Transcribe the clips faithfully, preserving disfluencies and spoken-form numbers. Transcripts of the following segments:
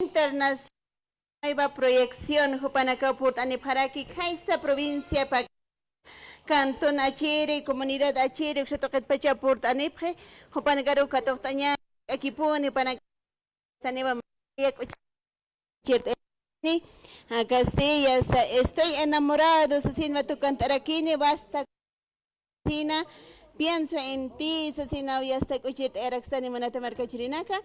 Internacional Nueva Proyección, jupanakaw purt'anipxaraki khaysa provincia Pac-, cantón achiri, comunidad achiri, uksa tuqitpacha purt'anipxi, jupanakaru katuqt'añäni, akipuni, jupanaka-, taniwa, yak uch-, chirt'ayani, a, Castilla, sa-, estoy enamorado, sasinwa tukant'arakini, basta. Sina, pienso en ti, sasinaw yasta k'uchirt'ayarakistani munata markachirinaka.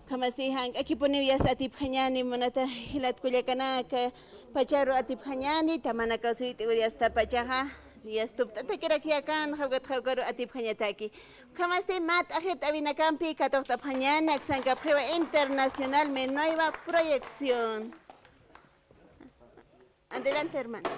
Ukhamasti jank'akipuniw yasta atipxañäni munata jilat kullakanaka, pacharu atipxañäni, tamanakaw suyt'iw yasta pachaxa, yasta tupt'atakirakiyakan, jawkat jawkaru atipxañataki. Ukhamasti mä t'axir t'awinakampi katuqt'apxañäni, aksankapxiwa Internacional Mi Nueva Proyección. Adelante, hermano.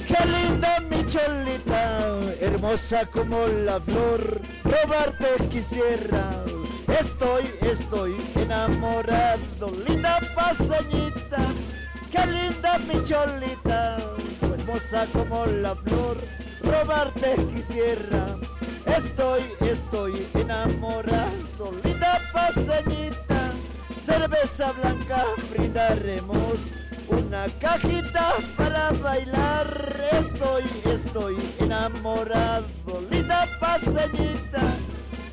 Qué linda mi cholita, hermosa como la flor, robarte quisiera. Estoy, estoy enamorado, linda pasañita. Qué linda mi cholita, hermosa como la flor, robarte quisiera. Estoy, estoy enamorado, linda pasañita. Cerveza blanca brindaremos, una cajita para bailar. Estoy, estoy enamorado, linda pasañita.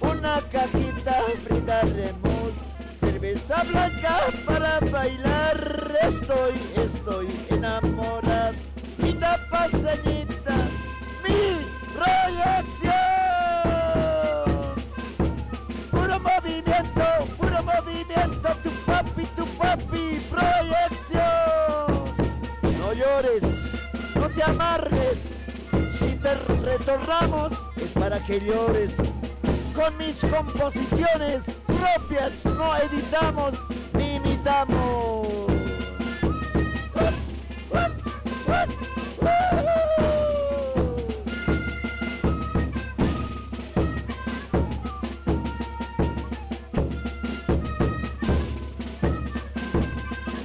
Una cajita brindaremos, cerveza blanca para bailar. Estoy, estoy enamorado, linda pasañita. Mi proyección. Puro movimiento, puro movimiento, tu papi, tu papi, proyección. No llores, no te amargues, si te retornamos es para que llores. Con mis composiciones propias no editamos ni imitamos.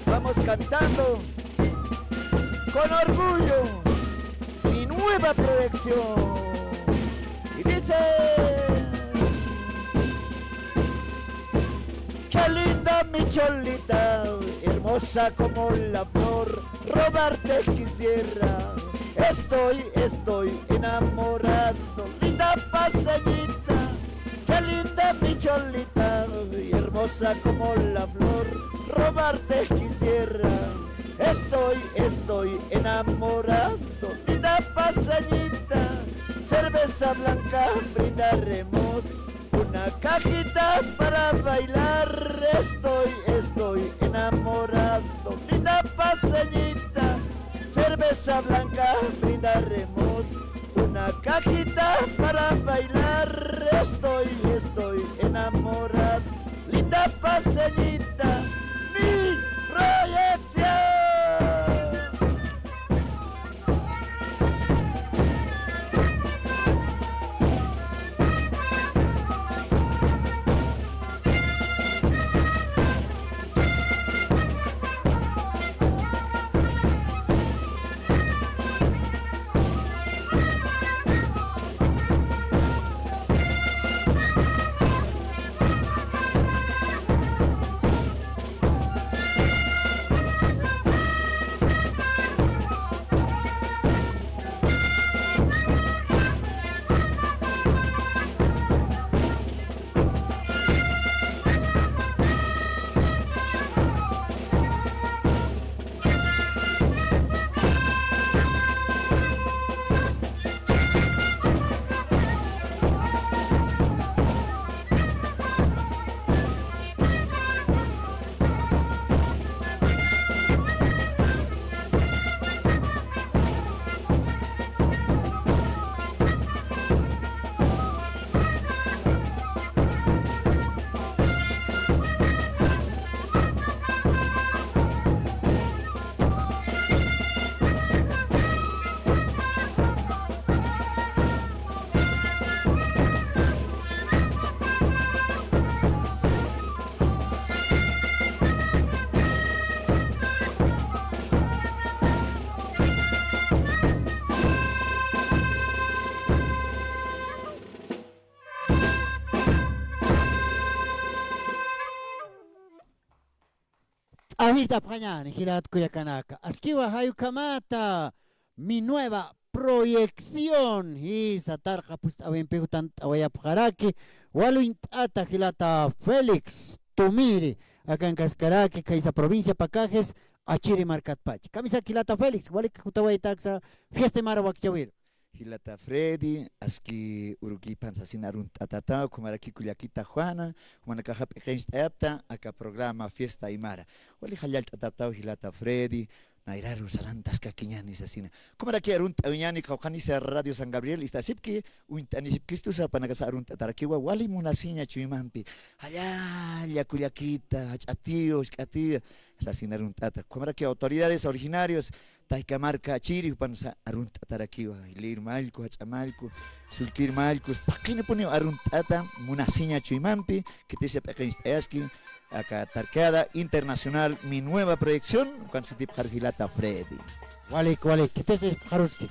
Vamos cantando con orgullo mi nueva proyección. Y dice: Qué linda mi cholita, hermosa como la flor, robarte quisiera. Estoy, estoy enamorado, linda pasañita. Qué linda mi cholita, hermosa como la flor, robarte quisiera. Estoy, estoy enamorado, linda pasañita. Cerveza blanca brindaremos, una cajita para bailar. Estoy, estoy enamorado, linda pasañita. Cerveza blanca brindaremos, una cajita para bailar. Estoy, estoy enamorado, linda pasañita. Mi t'awirt'apxañäni, jilat kullakanaka. Askiwa jay ukhamata, mi nueva proyección. Jisa, tarqa phust'äwimpi jutant'awayapxaraki, wal uñt'ata jilata Félix Tumiri, akankaskaraki, khaysa provincia Pacajes, Achiri markatpacha. Kamisaki jilata Félix, walik jutawaytaksa Fiesta Aymara wakchäwiru. Jilata Freddy, aski urukipan sasin arunt'atataw, ukhamaraki kullakita Juana, jumanakaxa p'iqincht'ayapta aka programa Fiesta Aymara. Wali jallallt'atataw jilata Freddy, nayraru sarantaskakiñäni sasina. Ukhamaraki arunt'awiñäni, qawqhanisa Radio San Gabriel, istasipki, uñt'anisipkistusa, jupanakasa arunt'atarakiwa, wali munasiña chuymampi, jallalla kullakita, jach'atiyu, jisk'atiyu, sasin arunt'ata. Ukhamaraki autoridades originarios, Tayka marka Achiri, jupansa arunt'atarakiwa, jilïr mallku, jach'a mallku, sullkïr mallku, taqinipuniw arunt'ata, munasiña chuymampi, khitisa p'iqincht'ayaski, aka tarkada internacional, mi nueva proyección, ukan sutipxaru jilata Freddy. Walik, walik, khitisa irpxaruski.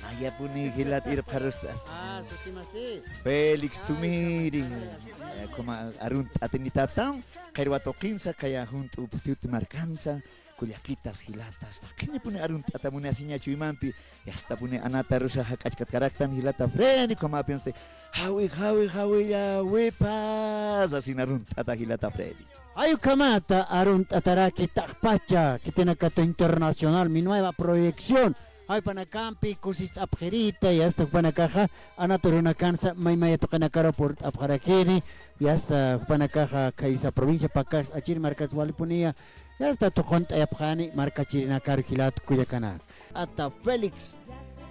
Mayapuni jilat irpxarusta. Ah, sutimasti. Félix Tumiri. Eh, como arunt'atinitatan, qirwa tuqinsa, khaya junt'u Putiuti markansa, kullakitas, jilatas, taqinipuni arunt'ata munasiña chuymampi, yastapuni anatarusa jak'achkatkaraktan jilata Freddy, ukhamapisti, jawi, jawi, jawillawipas, sasin arunt'ata jilata Freddy. Jay ukhamata arunt'ataraki taqpacha, khitinakatu internacional, mi nueva proyección, jay jupanakampi kusist'apxirita, yasta jupanakaxa, anat urunakansa, maymaya tuqinakaru purt'apxarakini, yasta jupanakaxa, khaysa provincia Pacajes, Achiri markas walipuniya, yasta tuqunt'ayapxani markachirinakar jilat kullakanaka. Ata Félix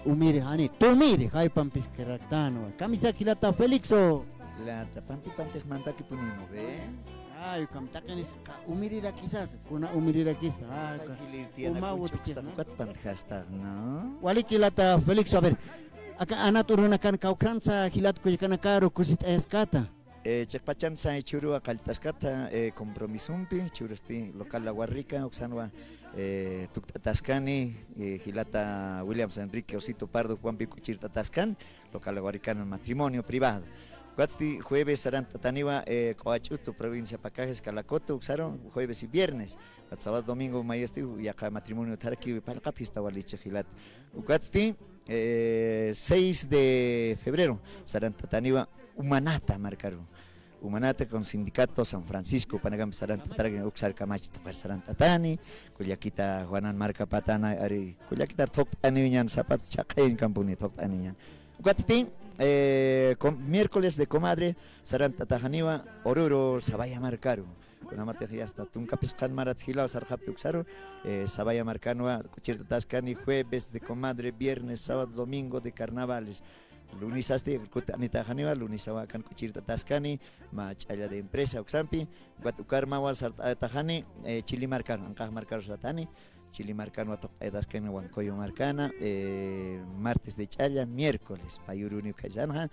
Umiri, jani, Tumiri, jaypampis kiraktanwa. Kamisaki jilata Félixo. Jilata, panti pantix mantakipuni, ¿no ve? Ay, ukham taqinis qa-, umirirakisas, kuna umirirakisa. Ay, ay, ka-, jilïr Tiana, uma kunchuk utjkis, ¿no? Ukat pantjasta, ¿no? Waliki jilata Félixo, a ver, aka anat urunakan kawkhansa jilat kullakanakaru kusist'ayaskata. Eh, chiqpachan say chhuruwa qallt'askata, eh, compromisompi, chhurusti local La Guarrica, uksanwa, eh, tukt'ataskani, eh, jilata Williams Enrique Osito Pardo, jupanpi k'uchirt'ataskan, local La Guarrica matrimonio privado. Ukatsti jueves sarant'ataniwa, eh, Q'uach'utu, provincia Pacajes, Calacoto, uksaru, jueves y viernes. Ukat sábado, domingo, mayasti, yaqha matrimonio utjaraki, pallqa fiesta walichi jilat. Ukatsti, eh, seis de febrero, sarant'ataniwa, Umanata markaru. Umanata con sindicato San Francisco, jupanakampi sarant'ataraki, uksar kamach tuqir sarant'atani, kullakita Juanan marka patana, ari, kullakitar thuqt'aniw ñan sapats chhaq'iñ kampuni thuqt'aniw ñan. Ukatsti, eh, com-, miércoles de comadre, sarant'ataxaniwa, Oruro, Sabaya markaru. Kunamatix yasta tunka phisqan marats jilaw sarxapti uksaru, eh, Sabaya markanwa, k'uchirt'ataskani, jueves de comadre, viernes, sábado, domingo de carnavales. Lunisasti kut'anitaxaniwa, lunisawa akan k'uchirt'ataskani, mä ch'alla de empresa uksampi, ukat ukarmawa sart'ataxani, eh, Chili markan, anqax markaru sartani, Chili markanwa tuqt'ayataskani, Huancoyo markana, eh, martes de ch'alla, miércoles, payuruni ukhasanxa,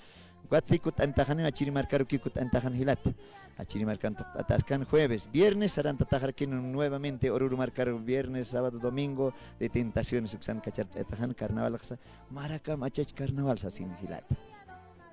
ukatsti kut'anitaxani, Achiri markaruki kut'anitaxan jilat, Achiri markan tuqt'ataskan, jueves, viernes, sarantataxarkin nuevamente, Oruro markaru, viernes, sábado, domingo, de tentaciones, uksan kachart'ayataxan, carnaval, Marakam achach carnaval sasin jilata.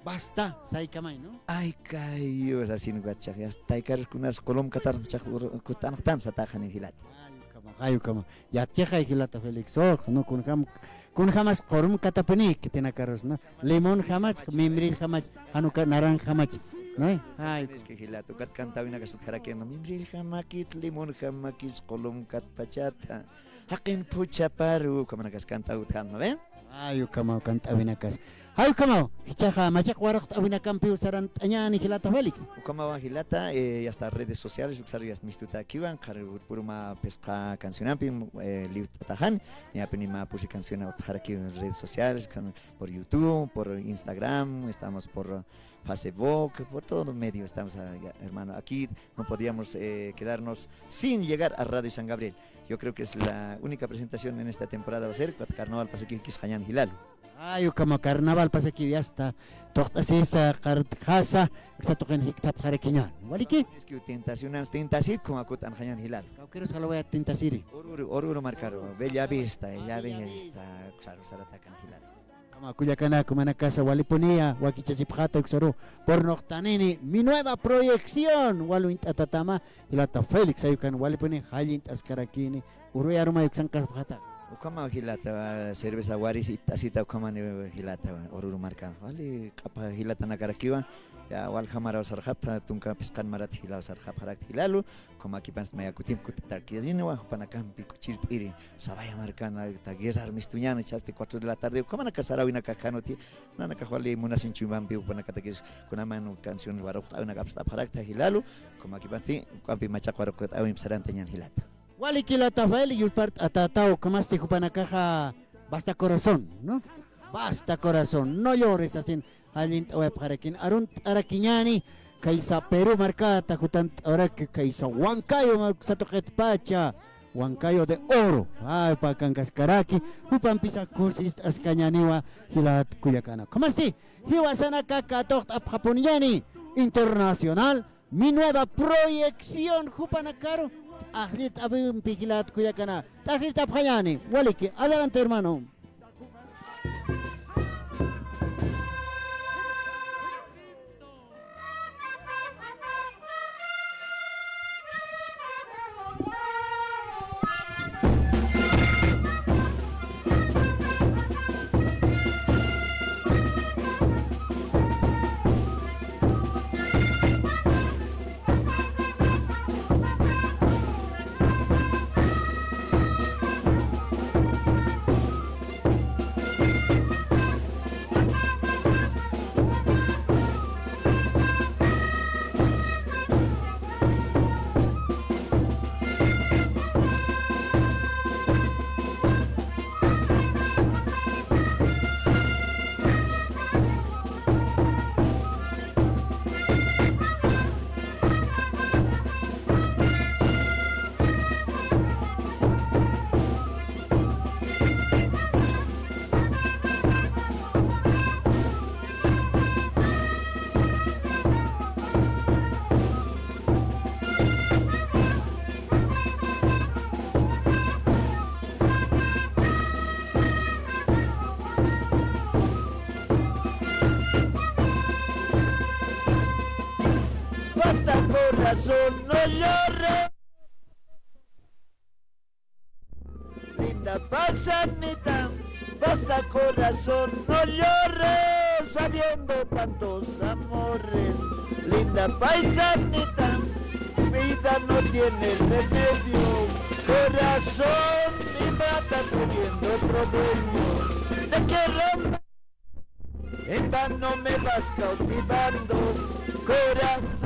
Basta, saykamay, ¿no? Ay, kayu, sasin ukat chax, yasta taykarus kunas qulum katar chax ur-, kut'anxtan sataxani jilata. Ay, ukhama, ay, ukhama. Yatchixay jilata Félix, ox, no, kunjam, kunjamas qurum katapini, khitinakarus, ¿no? Limón jamach, mimbril jamach, januka naranja jamach, ¿no? Ay, es que jilata, ukat cantawinaka sutjarakiñäni, mimbril jamakit, limón jamakit, qulum katpachata. Jaqin phuchhaparu, ukhamanakas kant'awitxan, ¿no ve? Ay, ukhamaw kant'awinakas. Ay, ukhamaw, jichhaxa machaq waruqt'awinakampiw sarant'añäni jilata Félix. Ukhamawa jilata, eh, yasta redes sociales, uksaru yasta mistutakiwan, qhar puruma phisqa cancionampi, eh, liwt'ataxan, ñapini mä pusi canciona utjarakiw redes sociales, uksan por YouTube, por Instagram, estamos por Facebook, por todo medio estamos, ah, ya, hermano. Aquí no podíamos, eh, quedarnos sin llegar a Radio San Gabriel. Yo creo que es la única presentación en esta temporada va a ser Carnaval Pasakis Jañan Jilal. Ay, ukhama carnaval pasaki yasta. Tuqt'asisa, qartjasa, aksa tuqin jikthapxarakiñän. ¿Waliki? Es que tentacionan, tentasit, como akut an jañan jilal. Kawkirus jalawayat tentasiri. Oruro, Oruro markaru, Bella Vista, Bella Vista, claro, saratakan jilal. Kullakanak, jumanakasa walipuniya wakichasipxäta uksaru, por nuqtanini, mi nueva proyección, wal uñt'atätama, jilata Félix, jay ukan walipuni jallint'askarakini, uruyarumay uksankasipxäta. Ukhama jilata, cerveza Waris itt'asita ukhamani jilata, Oruro markan. Wali q'apa jilatanakarakiwa, ya waljamaw sarxapxta, tunka phisqan marat jilaw sarxapxarakta jilalu, ukhamakipans maya kutimp kutt'atarkiriniwa, jupanakampi k'uchirt'iri, Sabaya markan, ta guerrar mistuñäni, chasti cuatro de la tarde, ukhamanaka saräwinaka kanuti, nanakax wali munasiñ chuymampi, jupanakatakis kunaman canción waruqt'äwinak apst'apxarakta jilalu, ukhamakipasti, ukampi machaq waruqt'äwimp sarantañäni jilata. Wali jilata Félix, yuspart'atätaw, ukhamasti jupanakaxa Basta Corazón, ¿no? Basta Corazón, no llores, sasin, jallint'awayapxarakin, arunt'arakiñäni, kaysa Perú markata jutant'awraki, kaysa Huancayo, ma-, satuqitpacha, Huancayo de Oro, ay, pakankaskaraki, jupampisa kusist'askañäniwa, jilat kullakanak. Ukhamasti, jiwasanaka katuqt'apxapuniñäni, internacional, mi nueva proyección jupanakaru, t'aqllit'apxapxi jilat kullakanak, t'aqllit'apxañäni, waliki, adelante, hermano. Basta, corazón, no llores. Linda paisanita, basta, corazón, no llores, sabiendo tantos amores. Linda paisanita, tu vida no tiene remedio. Corazón ingrata, teniendo otro dueño. Te quiero, en vano me vas cautivando, corazón.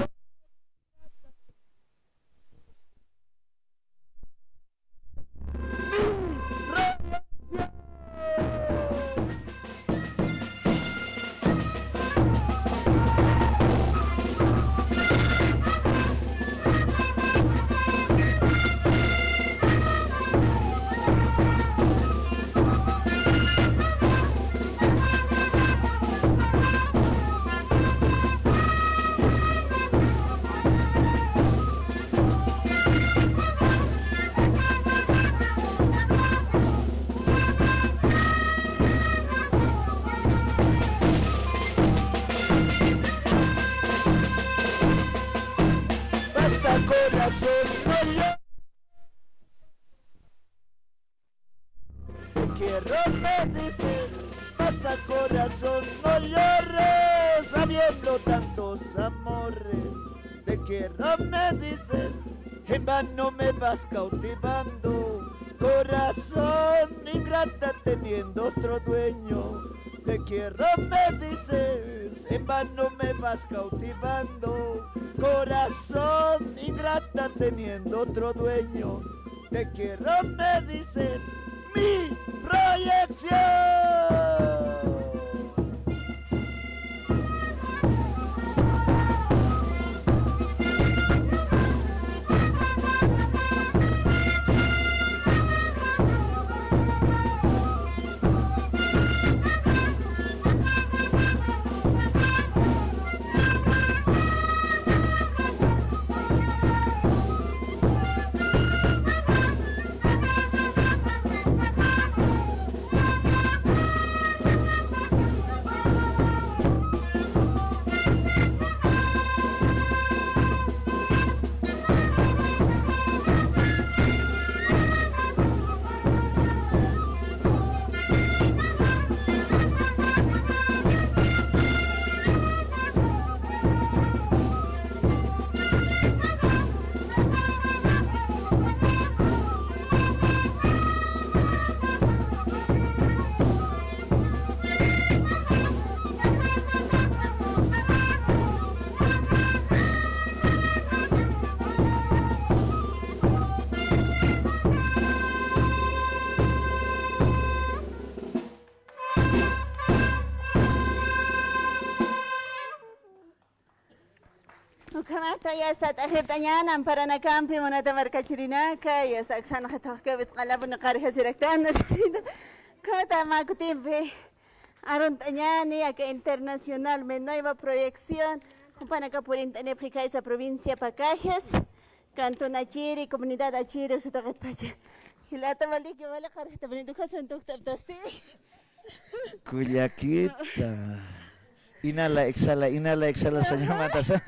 Basta, corazón, no llores. Te quiero, me dices, basta, corazón, no llores, habiendo tantos amores. Te quiero, me dices, en vano me vas cautivando. Corazón ingrata, teniendo otro dueño. Te quiero, me dices, en vano me vas cautivando. Corazón ingrata, teniendo otro dueño. Te quiero, me dices, mi proyección. Tayasta t'ajirt'añan amparanakampi munata markachirinaka, yasta aksanxa thaqkawis q'alapuni qarjasiraktan, necesito. Kawta mä kutimpi arunt'añani aka internacional, mi nueva proyección, jupanaka purint'anipxi kaysa provincia Pacajes, cantón Achiri, comunidad Achiri, usutaqitpacha. Jilata, waliki, wali qarjata, bonito, ukasun tukt'aptasti. Kullakita. Inhala, exhala, inhala, exhala, sañamata sa.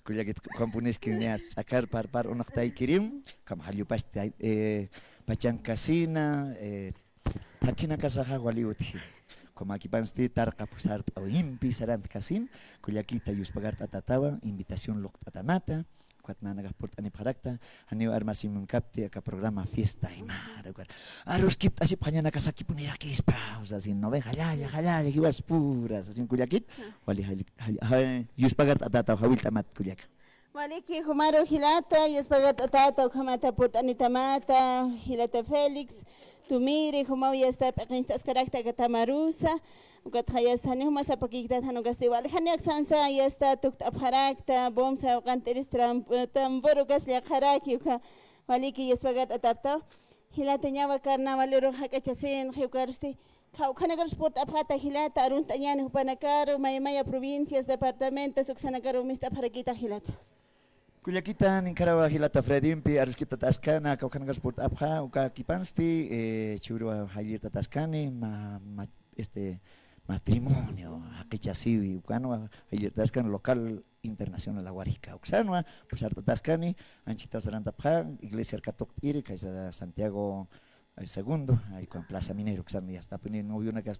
Kullakita, ukampuniski ña ch'akar parpar unaqtaykirim, ukham jallupasti, eh, pachankasina, eh, thakinakasaxa wali utji. Ukhamakipansti tarqa pusart'awimpi sarantkasina, kullakita yuspagart'atatawa, invitación luqt'atamata, ukat nanakax purt'anipxarakta, janiw armasimun kapti aka programa Fiesta Aymara, ukat aruskipt'asipxañanakasakipunirakispa, sasin, ¿no ve? Jallalla, jallalla, jiwaspura, sasin kullakit, wali jall-, jall-, jall-, yuspagart'atataw jawillt'amat kullaka. Waliki, jumaru jilata, yuspagart'atata, ukhamata purt'anitamata, jilata Félix, tumiri, jumaw yasta p'iqincht'askarakta aka tamarusa, ukatxa yasta jani juma sapakiktat jan ukasti, wali jani aksansa yasta tukt'apxarakta, bomsa, uqant'iris tram-, tambor ukas llaqharaki, uka, waliki, yuspagart'atapta, jilata ñawa carnaval uru jak'achasin, jiwkarusti, Kawkhanakarus purt'apxata jilata, arunt'añani jupanakaru, may maya provincias, departamentos, uksanakaru mist'apxarakita jilata. Kullakita, ninkharawa jilata Fredimpi, aruskiptataskana, kawkhanakarus purt'apxa, ukakipansti, eh, churuwa jallirtataskani, ma-, ma-, este, matrimonio, jaqichasiwi, ukanwa jallirtataskan local internacional Aguarica, uksanwa, pusartataskani, anchhitaw sarantapxa, iglesia katuqt'iri, kaysa Santiago, eh, segundo, ay, con Plaza Minero, uksan, ya está, pues, novionakas,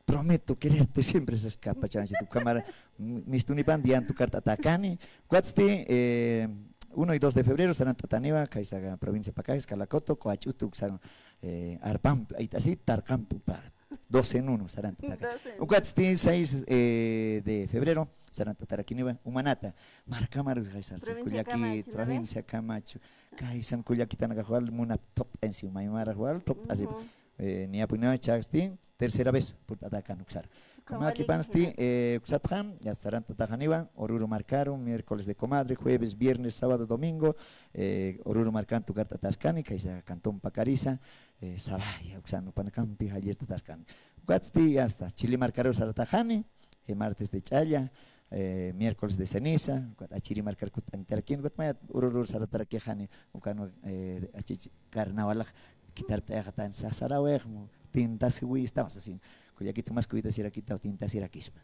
prometo quererte siempre, sas kapachanchit, ukhamar, m-, mistunipan, diantu kart'atakani, ukatsti, eh, uno y dos de febrero, sarant'ataniwa, kaysa provincia Pacajes, Calacoto, Coach'utu, uksan, eh, arpamp, ayt'asi, tarqamp, upa, dos en uno, sarant'ataka. Dos en uno. Ukatsti, seis, eh, de febrero, sarant'atarakiniwa, umanata, markamar, kaysa, provincia kullaki, Camacho, ¿no ve? Provincia Camacho, kaysan kullakitanakax wal munap thuqt'ansi, maymarax wal thuqt'asi. Ujú. Eh, niyapuniwa chhasti, tercera vez purt'atakan uksar. Ukhamakipansti, eh, uksatxa, ya sarant'ataxaniwa, Oruro markaru, miércoles de comadre, jueves, viernes, sábado, domingo, eh, Oruro markantu kart'ataskani, kaysa cantón Pacarisa, eh, Sabaya, uksan, jupanakampi jallirtataskani. Ukatsti, ya está, Chile markaru sarataxani, eh, martes de ch'alla, eh, miércoles de ceniza, ukat Achiri markar kutt'anitarakini, ukat maya ururur saratarakixani, ukan, eh, achich carnavalax kitarpt'ayaxatan sasarawix, tintasiwi, estamos así. Kullakit jumas kuytasirakitaw, tintasirakisma.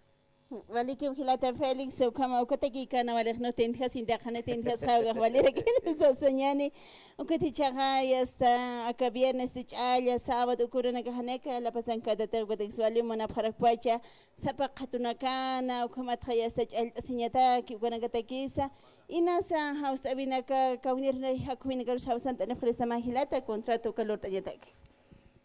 Walikiw jilata Félix, ukhama, ukatakikana walixnu tintjasin, taqani tintjasxawgax walirakin sasañani, ukat jichhaxa, ya está, aka viernes de ch'alla, sábado, uka urunakaxanaka, la pasan katatak, ukatakis wali munapxarakpacha, sapa qhatunakana, ukhamatxa ya está ch'allt'asiñataki, ukanakatakisa, inasa jawst'awinaka, kawknir jakhuwinakarus jawsant'anipxaristamay jilata, contrato uka lurt'añataki.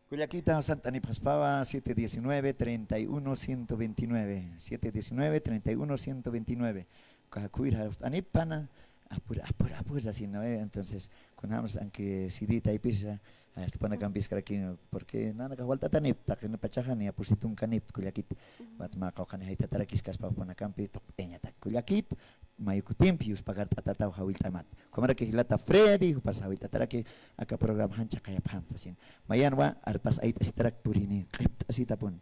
Kullakita, jawsant'anipxaspawa, siete diecinueve, treinta y uno, ciento veintinueve, siete diecinueve, treinta y uno, ciento veintinueve. Uka jakhuwir jawst'anipxana, apur, apur, apur, así, ¿no? Eh, entonces, kunjams, aunque C D taypisa, ah, este, panakampiskarakin, porque nanakax walt'atanipxta, taqinipachaxa, ni apursitunkanipxta, kullakit. Ujú. Ukat mä qawqhani jaytatarakis kaspa panakampi, thuqt'ayañatak, kullakit, may kutimpi, yuspagart'atataw jawillt'amat. Ukhamaraki jilata Freddy, jupas jawillt'ataraki, aka programa jan chhaqayapxam, sasin. Mayanwa, arpas ayt'asitarak purini, q'ipt'asitapuni.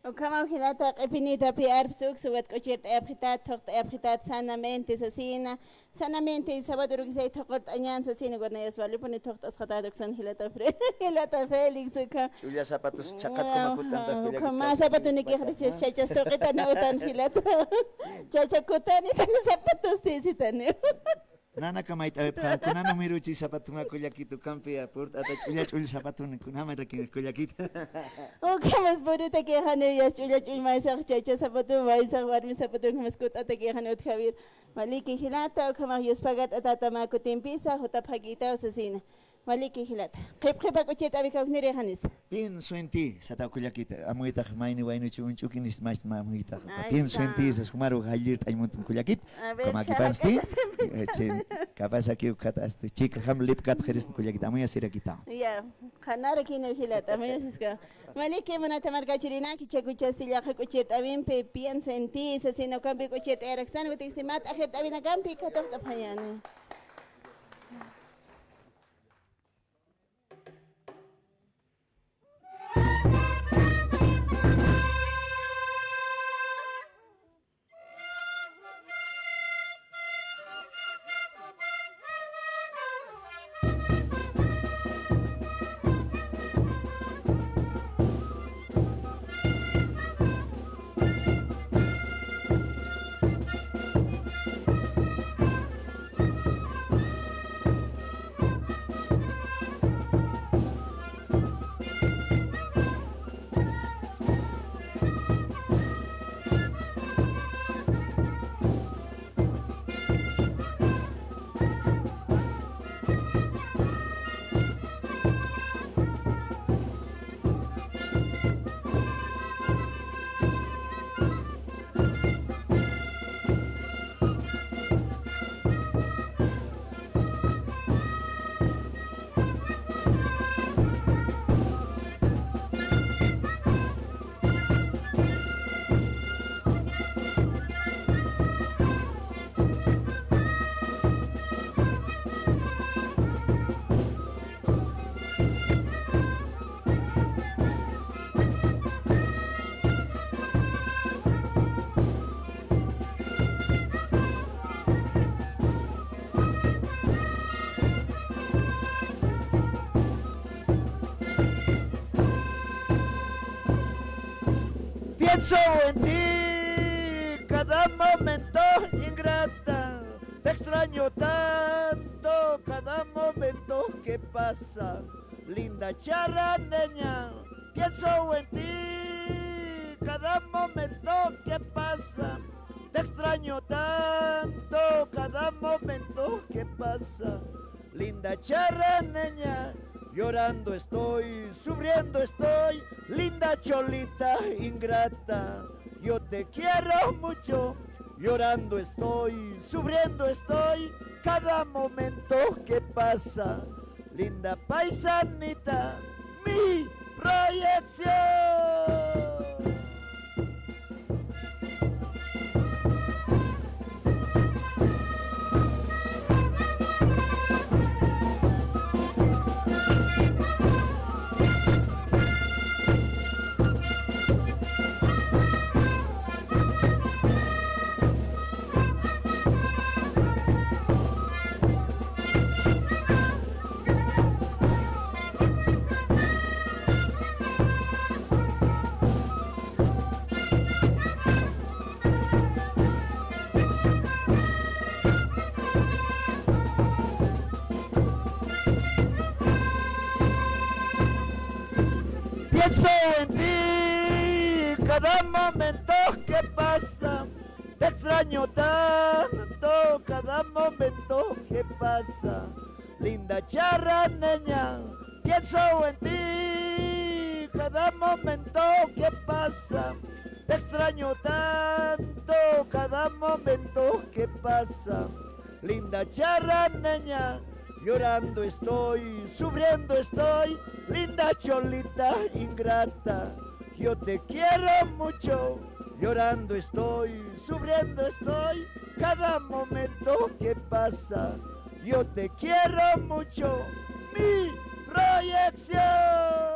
Ukhamaw jilata q'ipinita pï arpsa uksa, ukat k'uchirt'ayapxitat, thuqt'ayapxitat sanamente sasina, sanamente sábado urukisay thuqurt'añan sasina, ukat nayas walipuni thuqt'asxatat uksan jilata Fre-, jilata Félix ukha. Ch'ulla zapatos chhaqat, ah, kuma kut'antax, ukhama kullakita, zapatonikix, chachas tuqitani utan jilata. Chacha kutani tani zapatos tisitani. Nanaka mayt'awipxam, kuna numerochi zapatoma kullakitu, ukampi purt'ata ch'ulla ch'ull zapatoni, kunjamarakin kullakita. Ukhamas puritakixani, yas ch'ulla ch'ull maysax, chacha zapato maysax, warmi zapato, ukhamas kut'atakixani utjawir. Waliki jilata, ukhamax yuspagart'atata mä kutimpisa, jutapxakitaw sasina. Waliki jilata. Qhip qhipa k'uchirt'awi kawknirïxanisa. Pienso en ti, sataw kullakita. Amuytax mayni waynuchi uñch'ukinis machma amuytax. Ay, pienso en ti, sas jumaru jallirt'añ muntum kullakit. A ver, kamakipansti. Chhaqakipasin. Eh, chin, kapasaki ukat asti. Chika jam lipkat jirisni kullakita. Amuyasirakita. Ya, qhanara kina jilata. Amuyasiska. Waliki munata markachirinaki chakuchasti llaqa k'uchirt'awimpi pienso en ti, sasina ukampi k'uchirt'ayaraksani, utiksi mat ajirt'awinakampi katuqt'apxañani. Pienso en ti cada momento, ingrata. Te extraño tanto cada momento que pasa, linda charraneña. Pienso en ti cada momento que pasa. Te extraño tanto cada momento que pasa, linda charraneña. Llorando estoy, sufriendo estoy, linda cholita ingrata. Yo te quiero mucho, llorando estoy, sufriendo estoy, cada momento que pasa. Linda paisanita, mi proyección. Pienso en ti cada momento que pasa. Te extraño tanto cada momento que pasa, linda charraneña. Pienso en ti cada momento que pasa. Te extraño tanto cada momento que pasa, linda charraneña. Llorando estoy, sufriendo estoy, linda cholita ingrata. Yo te quiero mucho, llorando estoy, sufriendo estoy, cada momento que pasa. Yo te quiero mucho, mi proyección.